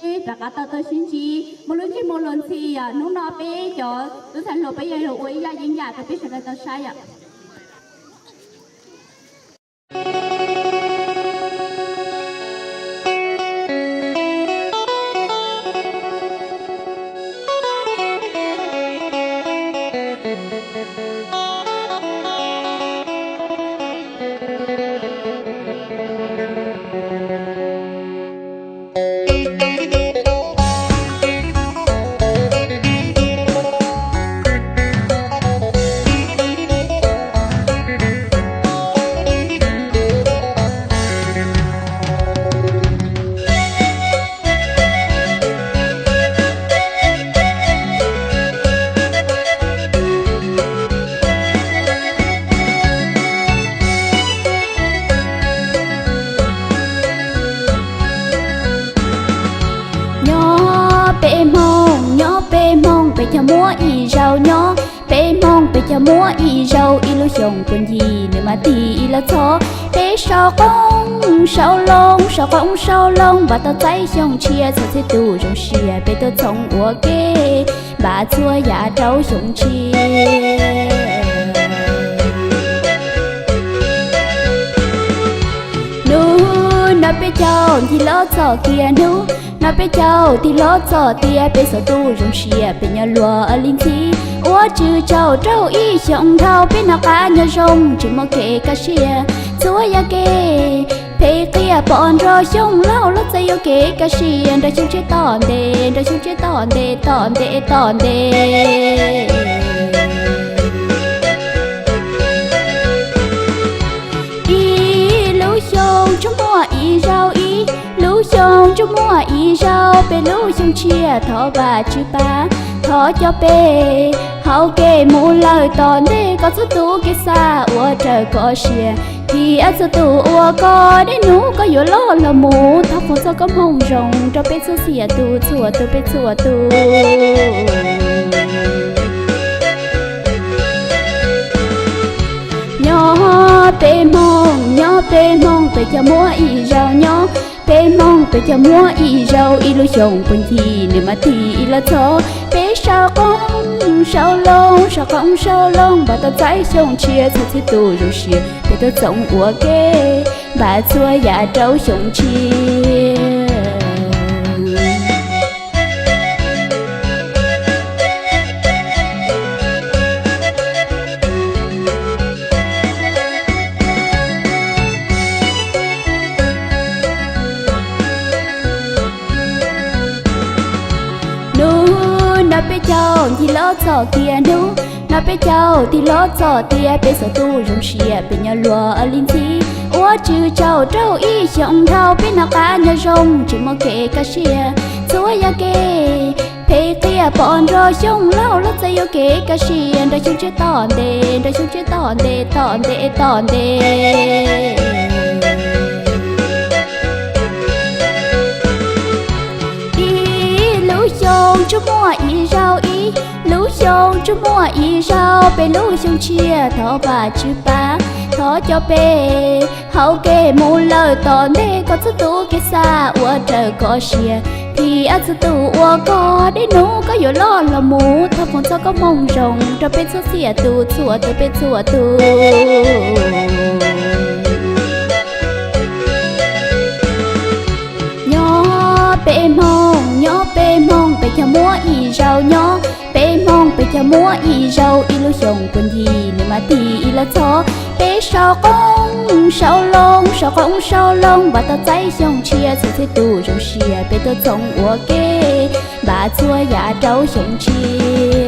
Peb rov qab tau tuaj sib ntsib muaj lub ntsej muag luag ntxhi yom. Hnub no peb cov tub ntxhais hluas peb yuav los ua ib yam yeeb yam rau peb sawv daws tau saib yom. Nyob peb Hmoob, nyob peb Hmoob, peb cog muab ib zaug nyob. Peb Hmoob peb cog muab ib zaug, ib lub xyoo puag ncig nws mam tig ib los txog. Peb sau qoob sau loo, sau qoob sau loo, npaj tau txais xyoo tshiab, txhua txhia tus zoo siab peb tuaj txhoov ua ke, npaj txhua yam rau xyoo tshiab. Hnub no peb caug ncig los txog kiag hnub, no peb caug tig los txog tias peb txhua tus zoo siab peb nyob luag li ntxhi. Ua tswv tsaug rau ib xyoos dhau peb noj qab nyob zoo tsis muaj kev kaj siab. Txhua yam kev phem qias pom nrog xyoo laus los txais yuav kev kaj siab nrog xyoo tshiab tom ntej, nrog xyoo tshiab tom ntej, tom ntej, tom ntej. Ib lub xyoo tsuas muaj ib zaug, ib lub xyoo tsuas muaj ib zaug, peb lub xyoo tshiab thov Vajtswv pab, thov coj peb hauv kev mus lawm tom ntej, kom txhua tus kev xav ua raws koj siab. Thiab txhua tus uas koj dej num koj yuav loj los mus, thov foom txoj koob hmoov zoo rau peb txhua txhia tus, txhua tus, peb txhua tus. Nyob peb Hmoob, nyob peb Hmoob, peb cog muab ib zaug nyob. Peb Hmoob peb cog muab ib zaug, ib lub xyoo puag ncig nws mam tig ib los txog. Peb sau qoob sau loo, sau qoob sau loo, npaj tau txais xyoo tshiab, txhua txhia tus zoo siab peb tuaj txhoov ua ke, npaj txhua yam rau xyoo tshiab. Hnub no peb caug ncig los txog kiag hnub, no peb caug tig los txog tias peb txhua tus zoo siab peb nyob luag li ntxhi. Ua tswv tsaug rau ib xyoos dhau peb noj qab nyob zoo tsis muaj kev kaj siab. Txhua yam kev phem qias pom nrog xyoo laus los txais yuav kev kaj siab nrog xyoo tshiab tom ntej, nrog xyoo tshiab tom ntej, tom ntej, tom ntej. Ib lub xyoo tsuas muaj ib zaug, ib lub xyoo tsuas muaj ib zaug, peb lub xyoo tshiab thov Vajtswv pab, thov coj peb hauv kev mus lawm tom ntej, kom txhua tus kev xav ua raws koj siab. Thiab txhua tus uas koj dej num koj yuav loj los mus, thov foom txoj koob hmoov zoo rau peb txhua txhia tus, txhua tus, peb txhua tus. Nyob peb Hmoob, nyob peb Hmoob, peb cog muab ib zaug nyob. Peb Hmoob peb cog muab ib zaug, ib lub xyoo puag ncig nws mam tig ib los txog. Peb sau qoob sau loo, sau qoob sau loo, npaj tau txais xyoo tshiab, txhua txhia tus zoo siab peb tuaj txhoov ua ke, npaj txhua yam rau xyoo tshiab.